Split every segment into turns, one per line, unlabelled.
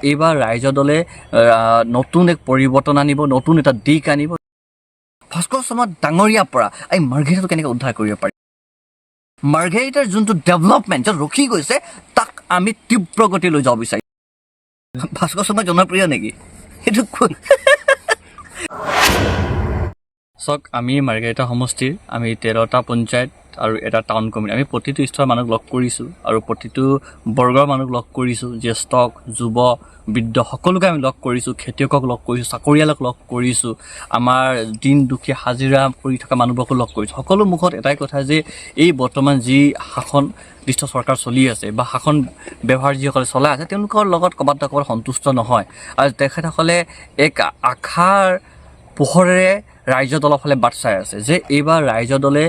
এইবাৰ ৰাইজৰ দলে নতুন এক পৰিৱৰ্তন আনিব, নতুন এটা দিশ আনিব। ভাস্কৰ শৰ্মা ডাঙৰীয়াৰ পৰা এই মাৰ্ঘেৰিটাটো কেনেকৈ উদ্ধাৰ কৰিব পাৰি, মাৰ্ঘেৰিটাৰ যোনটো ডেভেলপমেণ্ট য'ত ৰখি গৈছে, তাক আমি তীব্ৰ গতি লৈ যাব বিচাৰিম। ভাস্কৰ শৰ্মা জনপ্ৰিয় নেকি সেইটো চাওক, আমি মাৰ্ঘেৰিটা সমষ্টিৰ আমি 13টা পঞ্চায়ত আৰু এটা টাউন কমিটি, আমি প্ৰতিটো স্তৰৰ মানুহক লগ কৰিছোঁ আৰু প্ৰতিটো বৰ্গৰ মানুহক লগ কৰিছোঁ। জ্যেষ্ঠক, যুৱ, বৃদ্ধ সকলোকে আমি লগ কৰিছোঁ, খেতিয়কক লগ কৰিছোঁ, চাকৰিয়ালক লগ কৰিছোঁ, আমাৰ দিন দুখীয়া হাজিৰা কৰি থকা মানুহবোৰকো লগ কৰিছোঁ। সকলো মুখত এটাই কথা যে এই বৰ্তমান যি শাসন দৃষ্ট চৰকাৰ চলি আছে বা শাসন ব্যৱহাৰ যিসকলে চলাই আছে, তেওঁলোকৰ লগত ক'ৰবাত না ক'ৰবাত সন্তুষ্ট নহয় আৰু তেখেতসকলে এক আশাৰ পোহৰেৰে ৰাইজৰ দলৰ ফালে বাট চাই আছে যে এইবাৰ ৰাইজৰ দলে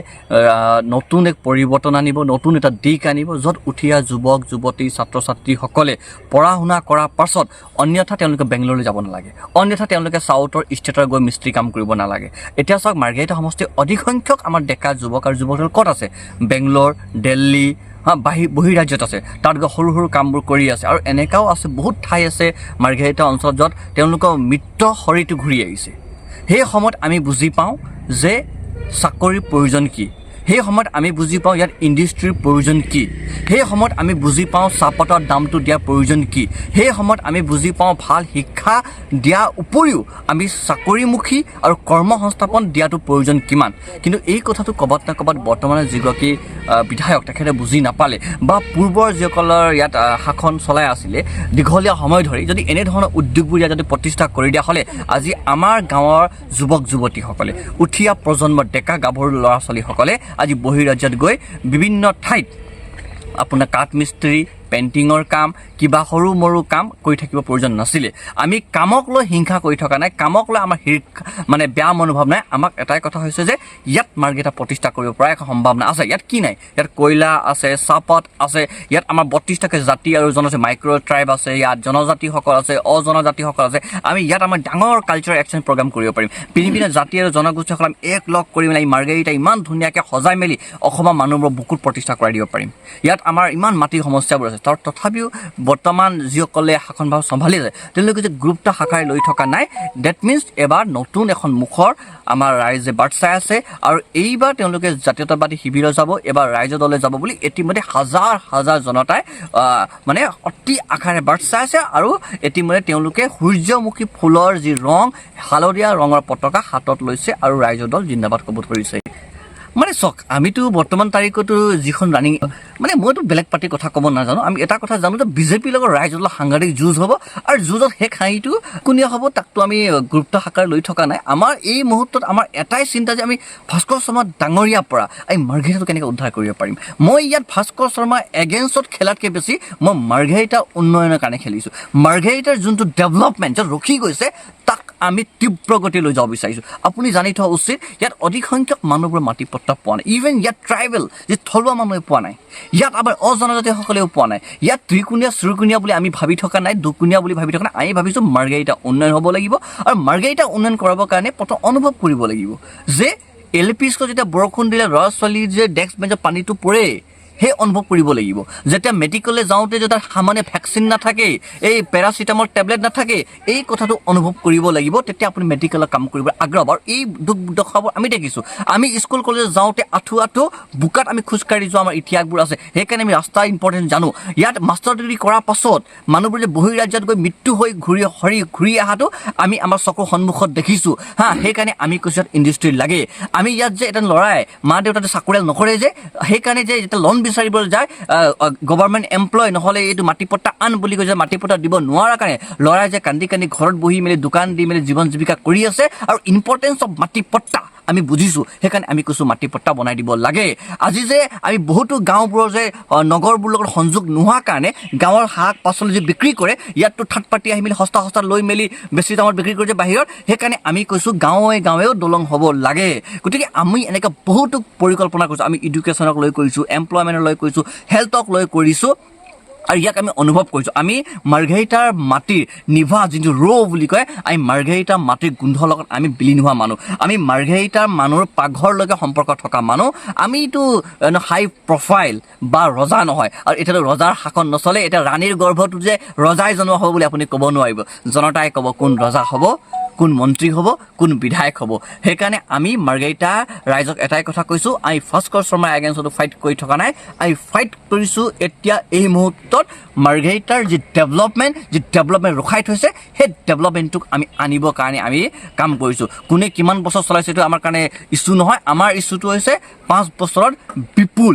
নতুন এক পৰিৱৰ্তন আনিব, নতুন এটা দিশ আনিব, য'ত উঠি অহা যুৱক যুৱতী, ছাত্ৰ ছাত্ৰীসকলে পঢ়া শুনা কৰাৰ পাছত অন্যথা তেওঁলোকে বেংগললৈ যাব নালাগে, অন্যথা তেওঁলোকে চাউথৰ ষ্টেটৰ গৈ মিস্ত্ৰী কাম কৰিব নালাগে। এতিয়া চাওক, মাৰ্ঘেৰিটা সমষ্টিৰ অধিক সংখ্যক আমাৰ ডেকা যুৱক আৰু যুৱতীসকল ক'ত আছে? বেংগলোৰ, দিল্লী, হা, বহিৰাজ্যত আছে। তাত গৈ সৰু সৰু কামবোৰ কৰি আছে। আৰু এনেকুৱাও আছে, বহুত ঠাই আছে মাৰ্ঘেৰিটা অঞ্চলত য'ত তেওঁলোকৰ মৃত শৰীৰটো ঘূৰি আহিছে। সেই সময়ত আমি বুজি পাওঁ যে চাকৰিৰ প্ৰয়োজন কি। সেই সময়ত আমি বুজি পাওঁ ইয়াত ইণ্ডাষ্ট্ৰীৰ প্ৰয়োজন কি। সেই সময়ত আমি বুজি পাওঁ চাহপাতৰ দামটো দিয়াৰ প্ৰয়োজন কি। সেই সময়ত আমি বুজি পাওঁ ভাল শিক্ষা দিয়াৰ উপৰিও আমি চাকৰিমুখী আৰু কৰ্ম সংস্থাপন দিয়াটো প্ৰয়োজন কিমান। কিন্তু এই কথাটো ক'ৰবাত না ক'ৰবাত বৰ্তমানৰ যিগৰাকী বিধায়ক, তেখেতে বুজি নাপালে বা পূৰ্বৰ যিসকলৰ ইয়াত শাসন চলাই আছিলে দীঘলীয়া সময় ধৰি, যদি এনেধৰণৰ উদ্যোগবোৰ ইয়াত যদি প্ৰতিষ্ঠা কৰি দিয়া হ'লে আজি আমাৰ গাঁৱৰ যুৱক যুৱতীসকলে, উঠি অহা প্ৰজন্মৰ ডেকা গাভৰু ল'ৰা ছোৱালীসকলে আজি বহিৰাজ্যত গৈ বিভিন্ন ঠাইত আপোনাৰ কাঠ মিস্ত্ৰী, পেইণ্টিঙৰ কাম, কিবা সৰু মৰু কাম কৰি থাকিব প্ৰয়োজন নাছিলে। আমি কামক লৈ হিংসা কৰি থকা নাই, কামক লৈ আমাৰ হিংসা মানে বেয়া মনোভাৱ নাই। আমাক এটাই কথা হৈছে যে ইয়াত মাৰ্ঘেৰিটা প্ৰতিষ্ঠা কৰিব পৰা এক সম্ভাৱনা আছে। ইয়াত কি নাই? ইয়াত কয়লা আছে, চাহপাত আছে, ইয়াত আমাৰ 32টাকৈ জাতি আৰু জনজাতি, মাইক্ৰ' ট্ৰাইব আছে, ইয়াত জনজাতিসকল আছে, অজনজাতিসকল আছে। আমি ইয়াত আমাৰ ডাঙৰ কালচাৰেল এক্সচেঞ্জ প্ৰগ্ৰাম কৰিব পাৰিম। ভিন্ন ভিন্ন জাতি আৰু জনগোষ্ঠীসকল আমি একলগ কৰি মেলি মাৰ্ঘেৰিটা ইমান ধুনীয়াকৈ সজাই মেলি অসমৰ মানুহবোৰৰ বুকুত প্ৰতিষ্ঠা কৰাই দিব পাৰিম। ইয়াত আমাৰ ইমান মাটিৰ সমস্যাবোৰ আছে, তাৰ তথাপিও বৰ্তমান যিসকলে শাসনভাৰ চম্ভালি আছে, তেওঁলোকে যে গুৰুত্ব শাখাৰে লৈ থকা নাই। That means এবাৰ নতুন এখন মুখৰ আমাৰ ৰাইজে বাট চাই আছে আৰু এইবাৰ তেওঁলোকে জাতীয়তাবাদী শিবিৰত যাব, এইবাৰ ৰাইজৰ দলে যাব বুলি ইতিমধ্যে হাজাৰ হাজাৰ জনতাই মানে অতি আশাৰে বাট চাই আছে। আৰু ইতিমধ্যে তেওঁলোকে সূৰ্যমুখী ফুলৰ যি ৰং, হালধীয়া ৰঙৰ পতাকা হাতত লৈছে আৰু ৰাইজৰ দল জিন্দাবাদ ক'ব ধৰিছে। মানে চাওক, আমিতো বৰ্তমান তাৰিখতো যিখন ৰানিং, মানে মইতো বেলেগ পাৰ্টিৰ কথা ক'ব নাজানো। আমি এটা কথা জানো যে বিজেপিৰ লগত ৰাইজৰ দলৰ সাংঘাতিক যুঁজ হ'ব আৰু যুঁজত শেষ হাঁহিটো কোনে হ'ব, তাকতো আমি গুৰুত্ব সাকাৰ লৈ থকা নাই। আমাৰ এই মুহূৰ্তত আমাৰ এটাই চিন্তা যে আমি ভাস্কৰ শৰ্মা ডাঙৰীয়াৰ পৰা এই মাৰ্ঘেৰিটাটো কেনেকৈ উদ্ধাৰ কৰিব পাৰিম। মই ইয়াত ভাস্কৰ শৰ্মা এগেইনষ্টত খেলাতকৈ বেছি মই মাৰ্ঘেৰিটা উন্নয়নৰ কাৰণে খেলিছোঁ। মাৰ্ঘেৰিটাৰ যোনটো ডেভেলপমেণ্ট য'ত ৰখি গৈছে, তাক আমি তীব্ৰ গতি লৈ যাব বিচাৰিছোঁ। আপুনি জানি থোৱা উচিত, ইয়াত অধিক সংখ্যক মানুহবোৰে মাটি পট্টা পোৱা নাই। ইভেন ইয়াত ট্ৰাইবেল যি থলুৱা মানুহে পোৱা নাই, ইয়াত আমাৰ অজনজাতিসকলেও পোৱা নাই। ইয়াত ত্ৰিকোণীয়া চুৰিকোণীয়া বুলি আমি ভাবি থকা নাই, দুকোণীয়া বুলি ভাবি থকা নাই। আমি ভাবিছোঁ মাৰ্ঘেৰিটা উন্নয়ন হ'ব লাগিব আৰু মাৰ্ঘেৰিটা উন্নয়ন কৰাবৰ কাৰণে প্ৰথম অনুভৱ কৰিব লাগিব যে এল পি স্কুলত যেতিয়া বৰষুণ দিলে ল'ৰা ছোৱালীৰ যে ডেস্ক বেঞ্চত পানীটো পৰে, সেই অনুভৱ কৰিব লাগিব। যেতিয়া মেডিকেললৈ যাওঁতে যেতিয়া সামান্য ভেকচিন নাথাকে, এই পেৰাচিটামল টেবলেট নাথাকে, এই কথাটো অনুভৱ কৰিব লাগিব। তেতিয়া আপুনি মেডিকেলত কাম কৰিব আগ্ৰহ হ'ব। আৰু এই দুখ দশাবোৰ আমি দেখিছোঁ। আমি স্কুল কলেজত যাওঁতে আঁঠু আঁঠু বোকাত আমি খোজকাঢ়ি যোৱা আমাৰ ইতিহাসবোৰ আছে। সেইকাৰণে আমি ৰাস্তাৰ ইম্পৰ্টেঞ্চ জানো। ইয়াত মাষ্টাৰ ডিগ্ৰী কৰাৰ পাছত মানুহবোৰ যে বহিৰাজ্যত গৈ মৃত্যু হৈ ঘূৰি হৰি ঘূৰি অহাটো আমি আমাৰ চকুৰ সন্মুখত দেখিছোঁ। হা, সেইকাৰণে আমি কৈছোঁ ইয়াত ইণ্ডাষ্ট্ৰি লাগে। আমি ইয়াত যে এটা ল'ৰাই মা দেউতাটো চাকৰিয়াল নকৰে যে, সেইকাৰণে যে যেতিয়া লোন বিচাৰিবলৈ যায়, গভৰ্ণমেণ্ট এমপ্লয় নহ'লে এইটো মাটি পট্টা আন বুলি কৈ যে মাটি পট্টা দিব নোৱাৰাৰ কাৰণে ল'ৰাই যে কান্দি কান্দি ঘৰত বহি মেলি দোকান দি মেলি জীৱন জীৱিকা কৰি আছে। আৰু ইম্পৰ্টেঞ্চ অফ মাটি পট্টা আমি বুজিছোঁ। সেইকাৰণে আমি কৈছোঁ মাটি পট্টা বনাই দিব লাগে। আজি যে আমি বহুতো গাঁওবোৰৰ যে নগৰবোৰৰ লগত সংযোগ নোহোৱাৰ কাৰণে গাঁৱৰ শাক পাচলি যে বিক্ৰী কৰে, ইয়াততো থাৰ্ড পাৰ্টি আহি মেলি সস্তা সস্তা লৈ মেলি বেছি দামত বিক্ৰী কৰিছে বাহিৰত। সেইকাৰণে আমি কৈছোঁ গাঁৱে গাঁৱেও দলং হ'ব লাগে। গতিকে আমি এনেকৈ বহুতো পৰিকল্পনা কৰিছোঁ। আমি এডুকেশ্যনক লৈ কৰিছোঁ, এমপ্লয়মেণ্টক লৈ কৰিছোঁ, হেল্থক লৈ কৰিছোঁ। আৰু ইয়াক আমি অনুভৱ কৰিছোঁ। আমি মাৰ্ঘেৰিটাৰ মাটিৰ নিভা যোনটো ৰ' বুলি কয়, আমি মাৰ্ঘেৰিটাৰ মাটিৰ গোন্ধৰ লগত আমি বিলীন হোৱা মানুহ। আমি মাৰ্ঘেৰিটাৰ মানুহৰ পাকঘৰলৈকে সম্পৰ্ক থকা মানুহ। আমিতো হাই প্ৰফাইল বা ৰজা নহয় আৰু এতিয়াতো ৰজাৰ শাসন নচলে। এতিয়া ৰাণীৰ গৰ্ভটো যে ৰজাই জনোৱা হ'ব বুলি আপুনি ক'ব নোৱাৰিব। জনতাই ক'ব কোন ৰজা হ'ব, কোন মন্ত্ৰী হ'ব, কোন বিধায়ক হ'ব। সেইকাৰণে আমি মাৰ্ঘেৰিটা ৰাইজক এটাই কথা কৈছোঁ, আমি ভাস্কৰ শৰ্মাৰ এগেইনষ্টতো ফাইট কৰি থকা নাই। আমি ফাইট কৰিছোঁ এতিয়া এই মুহূৰ্তত মাৰ্ঘেৰিটাৰ যি ডেভেলপমেণ্ট ৰখাই থৈছে, সেই ডেভেলপমেণ্টটোক আমি আনিবৰ কাৰণে আমি কাম কৰিছোঁ। কোনে কিমান বছৰ চলাইছে, এইটো আমাৰ কাৰণে ইছ্যু নহয়। আমাৰ ইছ্যুটো হৈছে 5 বছৰত বিপুল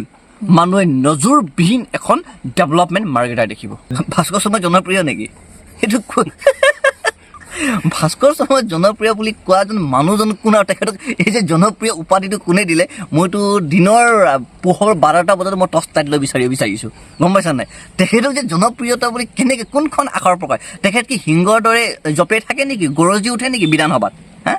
মানুহে নজৰবিহীন এখন ডেভেলপমেণ্ট মাৰ্ঘেৰিটাই দেখিব। ভাস্কৰ শৰ্মা জনপ্ৰিয় নেকি? সেইটো ভাস্কৰ শৰ্মা জনপ্ৰিয় বুলি কোৱাজন মানুহজন কোন আৰু তেখেতক এই যে জনপ্ৰিয় উপাধিটো কোনে দিলে? মইতো দিনৰ পোহৰ 12টা বজাত মই টৰ্চ লাইট লৈ বিচাৰি বিচাৰিছোঁ, গম পাইছা নাই? তেখেতক যে জনপ্ৰিয়তা বুলি কেনেকৈ, কোনখন আখৰ প্ৰকাশ? তেখেত কি সিংহৰ দৰে জঁপিয়াই থাকে নেকি? গৰজি উঠে নেকি বিধানসভাত? হা,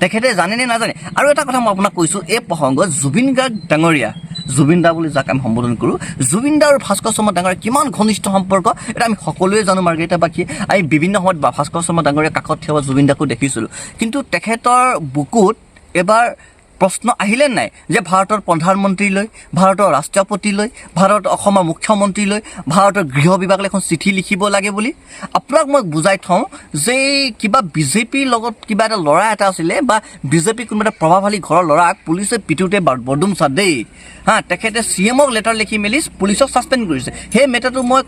তেখেতে জানে নে নাজানে? আৰু এটা কথা মই আপোনাক কৈছোঁ এই প্ৰসংগত, জুবিন গাৰ্গ ডাঙৰীয়া, জুবিন দা বুলি যাক আমি সম্বোধন কৰোঁ, জুবিন দা আৰু ভাস্কৰ শৰ্মা ডাঙৰীয়া কিমান ঘনিষ্ঠ সম্পৰ্ক, এটা আমি সকলোৱে জানো। মাৰ্ঘেৰিটাবাসী আমি বিভিন্ন সময়ত ভাস্কৰ শৰ্মা ডাঙৰীয়া কাষত থিয় হোৱা জুবিন দাকো দেখিছিলোঁ। কিন্তু তেখেতৰ বুকুত এবাৰ প্ৰশ্ন আহিলে নাই যে ভাৰতৰ প্ৰধানমন্ত্ৰীলৈ, ভাৰতৰ ৰাষ্ট্ৰপতিলৈ, ভাৰত অসমৰ মুখ্যমন্ত্ৰীলৈ, ভাৰতৰ গৃহ বিভাগলৈ এখন চিঠি লিখিব লাগে বুলি? আপোনাক মই বুজাই থওঁ যে কিবা বিজেপিৰ লগত কিবা এটা ল'ৰা এটা আছিলে বা বিজেপি কোনোবা এটা প্ৰভাৱশালী ঘৰৰ ল'ৰাক পুলিচে পিটোতে বদুমচা দেই, হা, তেখেতে চি এমক লেটাৰ লিখি মেলি পুলিচক ছাছপেণ্ড কৰিছে। সেই মেটাৰটো মই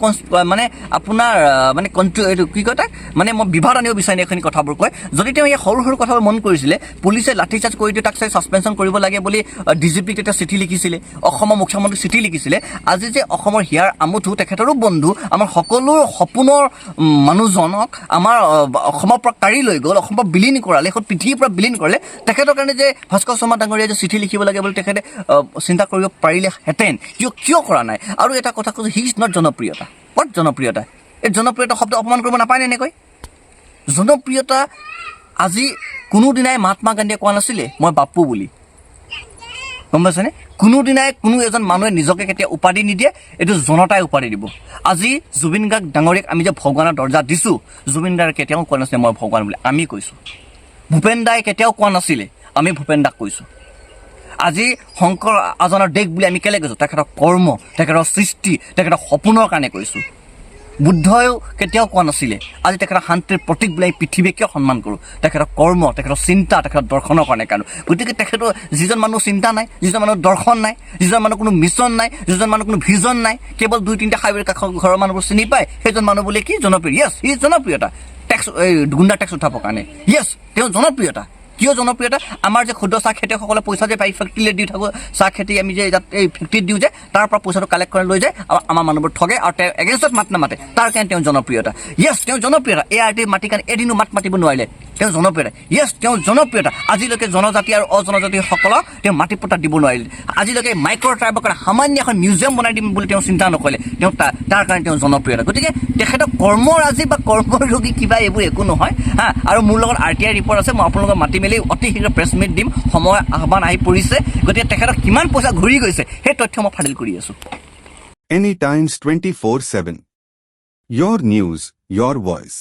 মানে আপোনাৰ মানে কণ্ট্ৰ এইটো কি কয় তাক, মানে মই বিবাদ আনিব বিচাৰিম এইখিনি কথাবোৰ কয়। যদি তেওঁ এই সৰু সৰু কথাবোৰ মন কৰিছিলে, পুলিচে লাঠি চাৰ্জ কৰি দিয়ে, তাক চাই ছাছপেনশ্যন কৰিব লাগে বুলি ডি জি পিক তেতিয়া চিঠি লিখিছিলে, অসমৰ মুখ্যমন্ত্ৰীক চিঠি লিখিছিলে। আজি যে অসমৰ হিয়াৰ আমঠু, তেখেতৰো বন্ধু, আমাৰ সকলো সপোনৰ মানুহজনক আমাৰ অসমৰ পৰা কাঢ়ি লৈ গ'ল, অসমৰ পৰা বিলীন কৰালে, এখন পৃথিৱীৰ পৰা বিলীন কৰিলে, তেখেতৰ কাৰণে যে ভাস্কৰ শৰ্মা ডাঙৰীয়াই যে চিঠি লিখিব লাগে বুলি তেখেতে চিন্তা কৰিব পাৰিলেহেঁতেন, কিয় কৰা নাই? আৰু এটা কথা কৈছোঁ, he is not জনপ্ৰিয়তা। What জনপ্ৰিয়তা? এই জনপ্ৰিয়তা শব্দ অপমান কৰিব নাপায় নে এনেকৈ? জনপ্ৰিয়তা আজি কোনোদিনাই মহাত্মা গান্ধীয়ে কোৱা নাছিলে মই বাপু বুলি, গম পাইছেনে? কোনোদিনাই কোনো এজন মানুহে নিজকে কেতিয়া উপাধি নিদিয়ে, এইটো জনতাই উপাধি দিব। আজি জুবিন গাৰ্গ ডাঙৰীয়াক আমি যে ভগৱানৰ দৰ্জা দিছোঁ, জুবিন গাৰ্গে কেতিয়াও কোৱা নাছিলে মই ভগৱান বুলি, আমি কৈছোঁ। ভূপেন দাই কেতিয়াও কোৱা নাছিলে, আমি ভূপেন দাক কৈছোঁ। আজি শংকৰ আজানৰ দেশ বুলি আমি কেলৈ কৈছোঁ? তেখেতৰ কৰ্ম, তেখেতৰ সৃষ্টি, তেখেতৰ সপোনৰ কাৰণে কৈছোঁ। বুদ্ধয়েও কেতিয়াও কোৱা নাছিলে। আজি তেখেতৰ শান্তিৰ প্ৰতীক বুলি আমি পৃথিৱীয়ে কিয় সন্মান কৰোঁ? তেখেতৰ কৰ্ম, তেখেতৰ চিন্তা, তেখেতৰ দৰ্শনৰ কাৰণে কাৰণো। গতিকে তেখেতৰ যিজন মানুহ চিন্তা নাই, যিজন মানুহৰ দৰ্শন নাই, যিজন মানুহ কোনো মিছন নাই, যিজন মানুহ কোনো ভিজন নাই, কেৱল দুই তিনিটা হাইৱেৰ কাষৰ ঘৰৰ মানুহবোৰ চিনি পায়, সেইজন মানুহ বুলি কি জনপ্ৰিয়? য়েছ, সি জনপ্ৰিয়তা টেক্স, এই গুণ্ডা টেক্স উঠাবৰ কাৰণে। য়েছ, তেওঁ জনপ্ৰিয়তা। কিয় জনপ্ৰিয়তা? আমাৰ যে ক্ষুদ্ৰ চাহ খেতিয়কসকলে পইচা যে পাই ফেক্টৰীলৈ দি থাকোঁ, চাহ খেতি আমি যে ইয়াত এই ফেক্টৰীত দিওঁ যে, তাৰ পৰা পইচাটো কালেক্ট কৰি লৈ যায় আৰু আমাৰ মানুহবোৰ ঠগে আৰু তেওঁ এগেইনষ্টত মাত নামাতে, তাৰ কাৰণে তেওঁ জনপ্ৰিয়তা। য়েছ, তেওঁ জনপ্ৰিয়তা। এ আৰ টি মাটিৰ কাৰণে এদিনো মাত মাতিব নোৱাৰিলে, তেওঁ জনপ্ৰিয়তা। য়েছ, তেওঁ জনপ্ৰিয়তা। আজিলৈকে জনজাতি আৰু অজনজাতিসকলক তেওঁ মাটি পট্টা দিব নোৱাৰিলে। আজিলৈকে মাইক্ৰ' ট্ৰাইবৰ কাৰণে সামান্য এখন মিউজিয়াম বনাই দিম বুলি তেওঁ চিন্তা নকৰিলে, তেওঁ তাৰ কাৰণে তেওঁ জনপ্ৰিয়তা। গতিকে তেখেতৰ কৰ্মৰাজি বা কৰ্মৰোগী কিবা এইবোৰ একো নহয়। হা, আৰু মোৰ লগত আৰটিআই ৰিপৰ্ট আছে। মই আপোনালোকক মাতি মেলি অতি শীঘ্ৰে প্ৰেছ মিট দিম। সময় আহ্বান আহি পৰিছে। গতিকে তেখেতক কিমান পইচা ঘূৰি গৈছে, সেই তথ্য মই ফাদিল কৰি আছোঁ।
Any Times 24/7. Your news, your voice.